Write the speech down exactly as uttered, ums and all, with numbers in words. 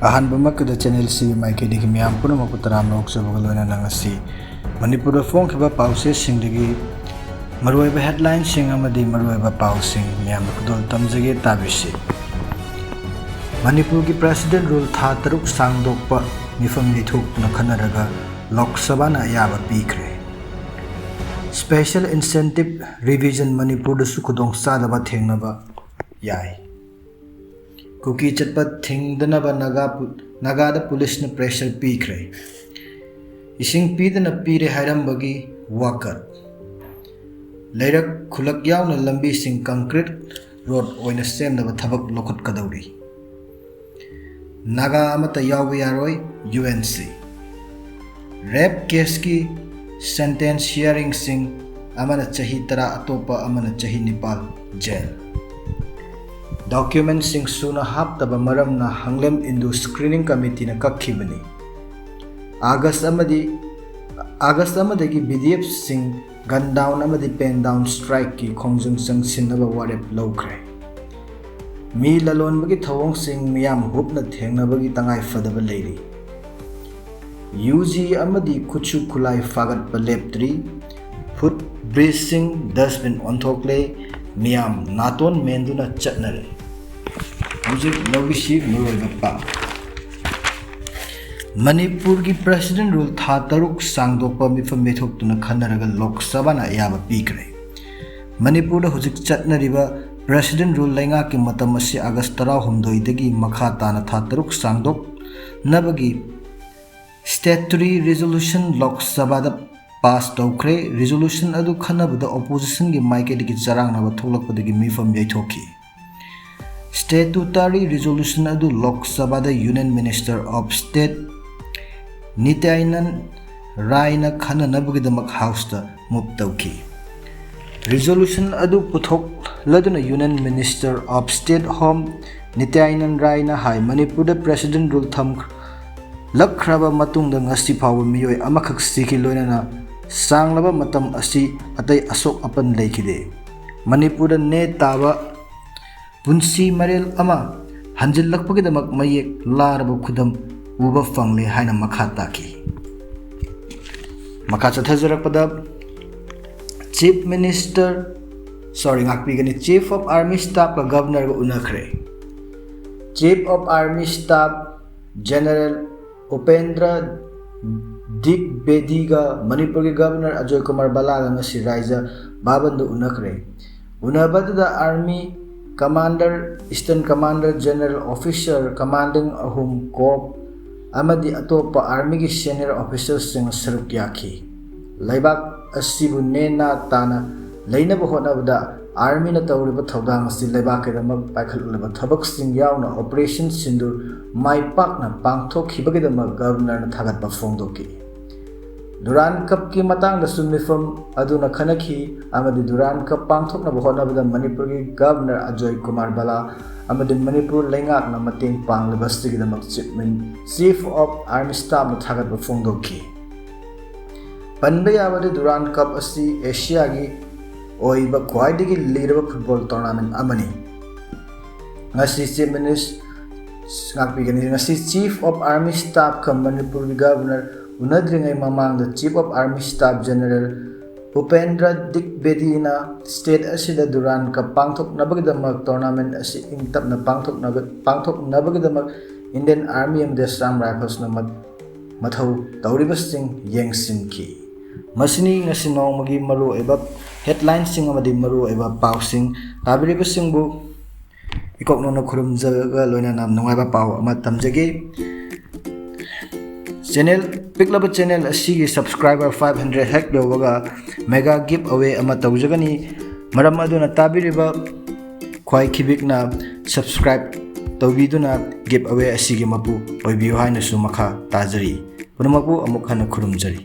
ꯑꯍꯥꯟꯕꯃꯛꯇꯗ ꯆꯦꯅꯦꯜꯁꯤꯒꯤ ꯃꯥꯏꯀꯩꯗꯒꯤ ꯃꯤꯌꯥꯝ ꯄꯨꯝꯅꯃꯛꯄꯨ ꯇꯔꯥꯝꯅ ꯑꯣꯛꯆꯕꯒ ꯂꯣꯏꯅꯅ ꯉꯁꯤ ꯃꯅꯤꯄꯨꯔꯗ ꯐꯣꯡꯈꯤꯕ ꯄꯥꯎꯆꯦꯁꯤꯡꯗꯒꯤ ꯃꯔꯨꯑꯣꯏꯕ ꯍꯦꯗꯂꯥꯏꯟꯁꯤꯡ ꯑꯃꯗꯤ ꯃꯔꯨꯑꯣꯏꯕ ꯄꯥꯎꯁꯤꯡ ꯃꯤꯌꯥꯝꯗ ꯈꯨꯗꯣꯜ ꯇꯝꯖꯒꯦ, ꯇꯥꯕꯤꯁꯤ꯫ ꯃꯅꯤꯄꯨꯔꯒꯤ ꯄ꯭ꯔꯦꯁꯤꯗꯦꯟ ꯔꯨꯜ ꯊꯥ ꯇꯔꯨꯛ ꯁꯥꯡꯗꯣꯛꯄ ꯃꯤꯐꯝ ꯌꯩꯊꯣꯛꯇꯨꯅ ꯈꯟꯅꯔꯒ ꯂꯣꯛ ꯁꯚꯥꯅ ꯑꯌꯥꯕ ꯄꯤꯈ꯭ꯔꯦ꯫ ꯁ꯭ꯄꯦꯁꯦꯜ ꯏꯟꯁꯦꯟꯇꯤꯚ ꯔꯤꯚꯤꯖꯟ ꯃꯅꯤꯄꯨꯔꯗꯁꯨ ꯈꯨꯗꯣꯡꯆꯥꯗꯕ ꯊꯦꯡꯅꯕ ꯌꯥꯏ꯫ ꯀꯨꯀꯤ ꯆꯠꯄ ꯊꯤꯡꯗꯅꯕ ꯅꯥꯒꯥ ꯄꯨ-, ꯅꯥꯒꯥꯗ ꯄꯨꯂꯤꯁꯅ ꯄ꯭ꯔꯦꯁꯔ ꯄꯤꯈ꯭ꯔꯦ꯫ ꯏꯁꯤꯡ ꯄꯤꯗꯅ ꯄꯤꯔꯦ ꯍꯥꯏꯔꯝꯕꯒꯤ ꯋꯥꯀꯠ꯫ ꯂꯩꯔꯛ ꯈꯨꯜꯂꯛ ꯌꯥꯎꯅ ꯂꯝꯕꯤꯁꯤꯡ ꯀꯪꯀ꯭ꯔꯤꯠ ꯔꯣꯗ ꯑꯣꯏꯅ ꯁꯦꯝꯅꯕ ꯊꯕꯛ ꯂꯧꯈꯠꯀꯗꯧꯔꯤ꯫ ꯅꯥꯒꯥ ꯑꯃꯠꯇ ꯌꯥꯎꯕ ꯌꯥꯔꯣꯏ, ꯌꯨ ꯑꯦꯟ ꯁꯤ꯫ ꯔꯦꯞ ꯀꯦꯁꯀꯤ ꯁꯦꯟꯇꯦꯟꯁ ꯍꯤꯌꯥꯔꯤꯡꯁꯤꯡ, ꯑꯃꯅ ꯆꯍꯤ ꯇꯔꯥ, ꯑꯇꯣꯞꯄ ꯑꯃꯅ ꯆꯍꯤ ꯅꯤꯄꯥꯜ ꯖꯦꯜ꯫ ꯗꯣꯀ꯭ꯌꯨꯃꯦꯟꯠꯁꯤꯡ ꯁꯨꯅ ꯍꯥꯞꯇꯕ ꯃꯔꯝꯅ ꯍꯥꯡꯂꯦꯝ ꯏꯟꯗꯨ ꯁ꯭ꯀ꯭ꯔꯤꯅꯤꯡ ꯀꯃꯤꯇꯤꯅ ꯀꯛꯈꯤꯕꯅꯤ꯫ ꯑꯥꯒꯁ ꯑꯃꯗꯤ, ꯑꯥꯒꯁ ꯑꯃꯗꯒꯤ ꯕꯤ ꯗꯤ ꯑꯦꯐꯁꯤꯡ ꯒꯟ ꯗꯥꯎꯟ ꯑꯃꯗꯤ ꯄꯦꯟ ꯗꯥꯎꯟ ꯁ꯭ꯇ꯭ꯔꯥꯏꯛꯀꯤ ꯈꯣꯡꯖꯪ ꯆꯪꯁꯤꯟꯅꯕ ꯋꯥꯔꯦꯞ ꯂꯧꯈ꯭ꯔꯦ꯫ ꯃꯤ ꯂꯂꯣꯟꯕꯒꯤ ꯊꯧꯑꯣꯡꯁꯤꯡ ꯃꯤꯌꯥꯝ ꯍꯨꯞꯅ ꯊꯦꯡꯅꯕꯒꯤ ꯇꯉꯥꯏ ꯐꯗꯕ ꯂꯩꯔꯤ꯫ ꯌꯨ ꯖꯤ ꯑꯃꯗꯤ ꯈꯨꯠꯁꯨ ꯈꯨꯠꯂꯥꯏ ꯐꯥꯒꯠꯄ ꯂꯦꯞꯇ꯭ꯔꯤ꯫ ꯐꯨꯠ ꯕ꯭ꯔꯤꯖꯁꯤꯡ ꯗꯁꯕꯤꯟ ꯑꯣꯟꯊꯣꯛꯂꯦ꯫ ꯃꯤꯌꯥꯝ ꯅꯥꯇꯣꯟ ꯃꯦꯟꯗꯨꯅ ꯆꯠꯅꯔꯦ꯫ ꯍꯧꯖꯤꯛ ꯂꯧꯔꯤꯁꯤ ꯃꯔꯨꯑꯣꯏꯕ ꯄꯥꯎ꯫ ꯃꯅꯤꯄꯨꯔꯒꯤ ꯄ꯭ꯔꯦꯁꯤꯗꯦꯟ ꯔꯨꯜ ꯊꯥ ꯇꯔꯨꯛ ꯁꯥꯡꯗꯣꯛꯄ ꯃꯤꯐꯝ ꯌꯩꯊꯣꯛꯇꯨꯅ ꯈꯟꯅꯔꯒ ꯂꯣꯛ ꯁꯚꯥꯅ ꯑꯌꯥꯕ ꯄꯤꯈ꯭ꯔꯦ꯫ ꯃꯅꯤꯄꯨꯔꯗ ꯍꯧꯖꯤꯛ ꯆꯠꯅꯔꯤꯕ ꯄ꯭ꯔꯦꯁꯤꯗꯦꯟ ꯔꯨꯜ ꯂꯩꯉꯥꯛꯀꯤ ꯃꯇꯝ ꯑꯁꯤ ꯑꯥꯒꯁ ꯇꯔꯥꯍꯨꯝꯗꯣꯏꯗꯒꯤ ꯃꯈꯥ ꯇꯥꯅ ꯊꯥ ꯇꯔꯨꯛ ꯁꯥꯡꯗꯣꯛꯅꯕꯒꯤ ꯁ꯭ꯇꯦꯇꯨꯇꯣꯔꯤ ꯔꯤꯖꯣꯂꯨꯁꯟ ꯂꯣꯛ ꯁꯚꯥꯗ ꯄꯥꯁ ꯇꯧꯈ꯭ꯔꯦ꯫ ꯔꯤꯖꯣꯂꯨꯁꯟ ꯑꯗꯨ ꯈꯟꯅꯕꯗ ꯑꯣꯄꯣꯖꯤꯁꯟꯒꯤ ꯃꯥꯏꯀꯩꯗꯒꯤ ꯆꯔꯥꯡꯅꯕ ꯊꯣꯛꯂꯛꯄꯗꯒꯤ ꯃꯤꯐꯝ ꯌꯩꯊꯣꯛꯈꯤ꯫ ꯁ꯭ꯇꯦꯇꯨꯇꯣꯔꯤ ꯔꯤꯖꯣꯂꯨꯁꯟ ꯑꯗꯨ ꯂꯣꯛ ꯁꯚꯥꯗ union minister of state Nityanand ꯔꯥꯏꯅ ꯈꯟꯅꯅꯕꯒꯤꯗꯃꯛ ꯍꯥꯎꯁꯇ ꯃꯨꯚ ꯇꯧꯈꯤ꯫ ꯔꯤꯖꯣꯂꯨꯁꯟ ꯑꯗꯨ ꯄꯨꯊꯣꯛꯂꯗꯨꯅ union minister of state home Nityanand ꯔꯥꯏꯅ ꯍꯥꯏ, ꯃꯅꯤꯄꯨꯔꯗ ꯄ꯭ꯔꯦꯁꯤꯗꯦꯟ ꯔꯨꯜ ꯊꯝꯂꯛꯈ꯭ꯔꯕ ꯃꯇꯨꯡꯗ ꯉꯁꯤ ꯐꯥꯎꯕ ꯃꯤꯑꯣꯏ ꯑꯃꯈꯛ ꯁꯤꯈꯤ, ꯂꯣꯏꯅꯅ ꯁꯥꯡꯂꯕ ꯃꯇꯝ ꯑꯁꯤ ꯑꯇꯩ ꯑꯁꯣꯛ ꯑꯄꯟ ꯂꯩꯈꯤꯗꯦ꯫ ꯃꯅꯤꯄꯨꯔꯗ ꯅꯦ ꯇꯥꯕ ꯄꯨꯟꯁꯤ ꯃꯔꯦꯜ ꯑꯃ ꯍꯟꯖꯤꯜꯂꯛꯄꯒꯤꯗꯃꯛ ꯃꯌꯦꯛ ꯂꯥꯔꯕ ꯈꯨꯗꯝ ꯎꯕ ꯐꯪꯂꯦ ꯍꯥꯏꯅ ꯃꯈꯥ ꯇꯥꯈꯤ꯫ ꯃꯈꯥ ꯆꯠꯊꯖꯔꯛꯄꯗ Chief Minister, sorry, ꯉꯥꯛꯄꯤꯒꯅꯤ, Chief of Army Staffꯀ Governorꯒ ꯎꯅꯈ꯭ꯔꯦ꯫ Chief of Army Staff General Upendra ꯗꯤꯛꯕꯦꯗꯤꯒ ꯃꯅꯤꯄꯨꯔꯒꯤ Governor ꯑꯖꯣꯏ ꯀꯨꯃꯥꯔ ꯕꯂꯥꯒ ꯉꯁꯤ ꯔꯥꯏꯖ ꯚꯕꯟꯗ ꯎꯅꯈ꯭ꯔꯦ꯫ ꯎꯅꯕꯗꯨꯗ Army Commander, Eastern Commander, General Officer Commanding ꯑꯍꯨꯝ, Corps ꯑꯃꯗꯤ ꯑꯇꯣꯞꯄ Armyꯒꯤ senior officerꯁꯤꯡ ꯁꯔꯨꯛ ꯌꯥꯈꯤ꯫ ꯂꯩꯕꯥꯛ ꯑꯁꯤꯕꯨ ꯅꯦꯅꯥ ꯇꯥꯅ ꯂꯩꯅꯕ ꯍꯣꯠꯅꯕꯗ Armyꯅ ꯇꯧꯔꯤꯕ ꯊꯧꯗꯥꯡ ꯑꯁꯤ ꯂꯩꯕꯥꯛꯀꯤꯗꯃꯛ ꯄꯥꯏꯈꯠꯂꯤꯕ ꯊꯕꯛꯁꯤꯡ ꯌꯥꯎꯅ Operation ꯁꯤꯟꯗꯨꯔ ꯃꯥꯏ ꯄꯥꯛꯅ ꯄꯥꯡꯊꯣꯛꯈꯤꯕꯒꯤꯗꯃꯛ Governorꯅ ꯊꯥꯒꯠꯄ ꯐꯣꯡꯗꯣꯛꯈꯤ꯫ Durand Cupꯀꯤ ꯃꯇꯥꯡꯗꯁꯨ ꯃꯤꯐꯝ ꯑꯗꯨꯅ ꯈꯟꯅꯈꯤ ꯑꯃꯗꯤ Durand Cup ꯄꯥꯡꯊꯣꯛꯅꯕ ꯍꯣꯠꯅꯕꯗ ꯃꯅꯤꯄꯨꯔꯒꯤ Governor ꯑꯖꯣꯏ ꯀꯨꯃꯥꯔ ꯕꯂꯥ ꯑꯃꯗꯤ ꯃꯅꯤꯄꯨꯔ ꯂꯩꯉꯥꯛꯅ ꯃꯇꯦꯡ ꯄꯥꯡꯂꯤꯕ ꯑꯁꯤꯒꯤꯗꯃꯛ Chief Min-, Chief of Army Staffꯅ ꯊꯥꯒꯠꯄ ꯐꯣꯡꯗꯣꯛꯈꯤ꯫ ꯄꯟꯕ ꯌꯥꯕꯗꯤ Durand Cup ꯑꯁꯤ ꯑꯦꯁꯤꯌꯥꯒꯤ ꯑꯣꯏꯕ ꯈ꯭ꯋꯥꯏꯗꯒꯤ ꯂꯤꯔꯕ football tournament ꯑꯃꯅꯤ꯫ ꯉꯁꯤ Chief Minister, ꯉꯥꯛꯄꯤꯒꯅꯤ, ꯉꯁꯤ Chief of Army Staffꯀ ꯃꯅꯤꯄꯨꯔꯒꯤ Governor ꯎꯅꯗ꯭ꯔꯤꯉꯩ ꯃꯃꯥꯡꯗ Chief of Army Staff General Upendra ꯗꯤꯛꯕꯦꯗꯤꯅ state ꯑꯁꯤꯗ Durand Cup ꯄꯥꯡꯊꯣꯛꯅꯕꯒꯤꯗꯃꯛ tournament ꯑꯁꯤ ꯏꯪ ꯇꯞꯅ ꯄꯥꯡꯊꯣꯛꯅꯕ-, ꯄꯥꯡꯊꯣꯛꯅꯕꯒꯤꯗꯃꯛ Indian Army ꯑꯃꯗꯤ Assam Riflesꯅ ꯃ-, ꯃꯊꯧ ꯇꯧꯔꯤꯕꯁꯤꯡ ꯌꯦꯡꯁꯤꯟꯈꯤ꯫ ꯃꯁꯤꯅꯤ ꯉꯁꯤ ꯅꯣꯡꯃꯒꯤ ꯃꯔꯨꯑꯣꯏꯕ headlineꯁꯤꯡ ꯑꯃꯗꯤ ꯃꯔꯨꯑꯣꯏꯕ ꯄꯥꯎꯁꯤꯡ꯫ ꯇꯥꯕꯤꯔꯤꯕꯁꯤꯡꯕꯨ ꯏꯀꯣꯛ ꯅꯧꯅ ꯈꯨꯔꯨꯝꯖꯔꯒ ꯂꯣꯏꯅꯅ ꯅꯨꯡꯉꯥꯏꯕ ꯄꯥꯎ ꯑꯃ ꯇꯝꯖꯒꯦ꯫ Channel, ꯄꯤꯛꯂꯕ channel ꯑꯁꯤꯒꯤ subscriber five hundred ꯍꯦꯛ ꯌꯧꯕꯒ mega giveaway ꯑꯃ ꯇꯧꯖꯒꯅꯤ꯫ ꯃꯔꯝ ꯑꯗꯨꯅ ꯇꯥꯕꯤꯔꯤꯕ ꯈ꯭ꯋꯥꯏ ꯈꯤꯕꯤꯛꯅ subscribe ꯇꯧꯕꯤꯗꯨꯅ giveaway ꯑꯁꯤꯒꯤ ꯃꯄꯨ ꯑꯣꯏꯕꯤꯌꯨ ꯍꯥꯏꯅꯁꯨ ꯃꯈꯥ ꯇꯥꯖꯔꯤ꯫ ꯄꯨꯝꯅꯃꯛꯄꯨ ꯑꯃꯨꯛ ꯍꯟꯅ ꯈꯨꯔꯨꯝꯖꯔꯤ꯫